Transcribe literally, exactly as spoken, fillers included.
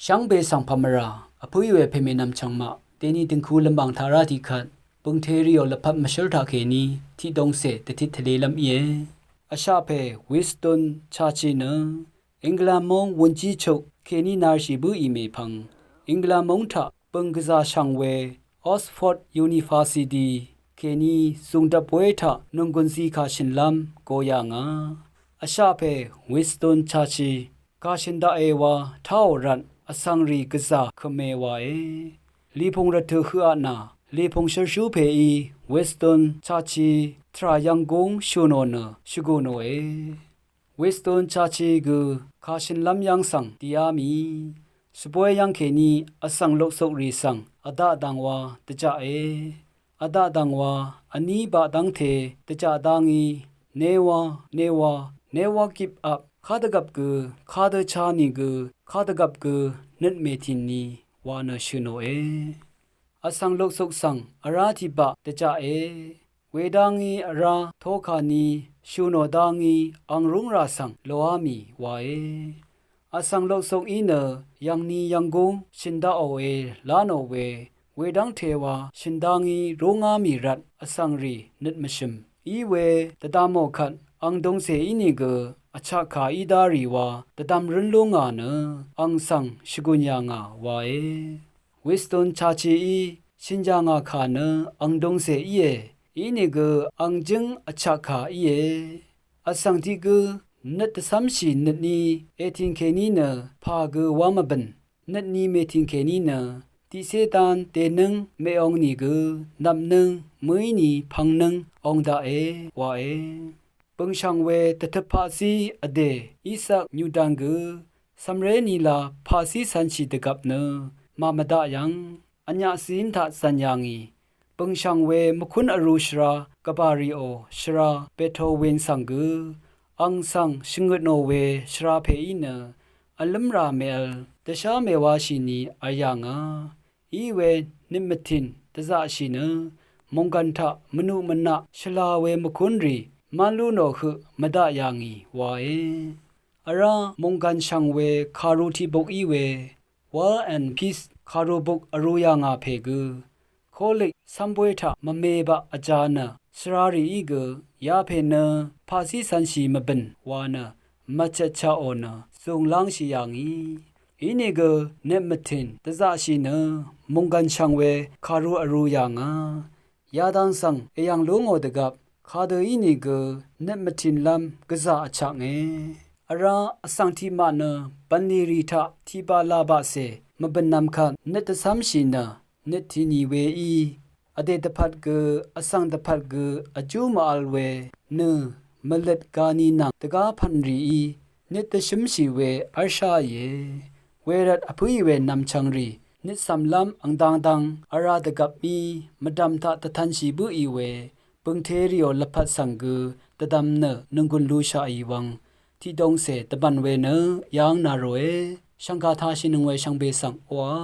Shvngbe svng pvmvrà vpǿí we pèmènvm chv̀ngmaq deni døngku lvmbàng taq rá tiqkvt bø̀ngte rìò lvpat mvshǿl taq kèní tiqdongcè dvtit tvlelv́m íe. Vshaq pè Winston Churchill nø England móng wunjíchuk kèní narshì bǿì mèpvng England móng taq bø̀ng gvzà shv̀ng we Oxford University kèní zùngdvp wé taq nònggùn zikà shø̀nlv́m go yà ngà. Vshaq pè Winston Churchill kà shø̀n daqe wa táò rvt vsvng rì gvzà kø̀me wae. Lìpùng rvtø̀ høqà nà lìpùng shørshú pèí Winston Churchill tvrà yvnggúng shù nò nø shvgù nòe. Winston Churchill gø kà shø̀nlv́m yv́ng svng dìá mì shvbóy yv́ng kèní vsvng loksukrì svng vdaq dv̀ng wa dvjaqe. Vdaq dv̀ng wa vní baq dv́ngte dvjaq dá ngí, newa, newa, newa gip ap, kadvgvp gø kadø chá nìgø kadvgvp gø nøt mètìn ni wa nø shø̀ nòe. Vsvng loksuk svng vrá tiqbaq dvjaqe. Wedá ngí vrá tókà ni shù nò dá ngí ang rúngrà svng loá mì wae. Vsvng loksuk í nø yv̀ngni yv̀nggúng shø̀n daqòe lá nò we wedv́ngte wa shø̀n dá ngí rúngá mì rvt vsvng rì nøt mvshø̀m í we dvdvmò kvt ang dungcè ínìgø vchaqkà í dá rì wa dvdvm rǿn lú ngà nø ang svng shvgùn yà ngà wae. Winston Churchill í shø̀n yà ngà kà nø ang dungcè íe. Ínìgø ang jǿng vchaqkà íe. Vsvng tiq gǿ nøt dvcv́mshì nøtní ètìn kèní nø pà gø wá mvbø̀n. Nøtni mètìn kèní nø tiqcé dán dènǿng mèong nìgø nvpnǿng mø̀íni pvngnǿng ong daqe wae. Bø̀ngshv̀ng we dvtøp paqzí vdè Isaac Newton gø cv̀mré nila paqzí cv̄nshì dvgvp nø màmvdaq yv̀ng vnyaq zín taq zv̀n yà ngì. Bø̀ngshv̀ng we mvkún vrū shvra gvbà rìò shvra Beethoven svng gø ang svng shvngøt nò we shvra pèí nø vlǿmrà mèvl dvshá mèwāshì ni vl yà ngà. Iwe nøt mvtìn dvzaqshì nø mònggv̀n taq mvnuq mvnaq shvla we mvkúnrì mv́n lú nò høq mvdaq yà ngì wae. Vrá mònggv̀n shv̀ng we kàru tiqbuk í we War and Peace kàru buk vrū yà ngà pè gø Kolik cv́mbóy taq mvme baq vjā nø shvrarìí gø yapè nø paqzí cv̄nshì mvbø̀n wa nø mvchvtchaqò nø zùng lángshì yà ngì. Inìgø nøt mvtìn dvzaqshì nø mònggv̀n shv̀ng we kàru vrū yà ngà. Yadang svng èyv̀ng lú ngò dvgvp kadø ínìgø nøt mvtìnlv́m gvzà vchaknge. Vrá vsvng tiqmaq nø bv̀nlì rì taq tiqbaq labaqcè mvbø̀nvm kvt nøt dvcv́mshì nø nøt tìnì weí vdè dvpvt gø vsvng dvpvt gø vjú màvl we nø mvløt gani nvng dvgá pv̀n rìí nøt dvshǿmshì we v́rsháìe. Wervt vpǿì we nv̀mchvng rì nøt cv̀mlv́m angdangdang vrá dvgvp mí mvdv̀m taq dvtv̄nshì bǿì we bø̀ngte rìò lvpat svng gø dvdvm nø nònggùn lushaqì wvng tiqdongcè dvbv̀n we nø yv́ng nà ròe. Shv̀ngkà tashìnøng we shvngbe svng oqà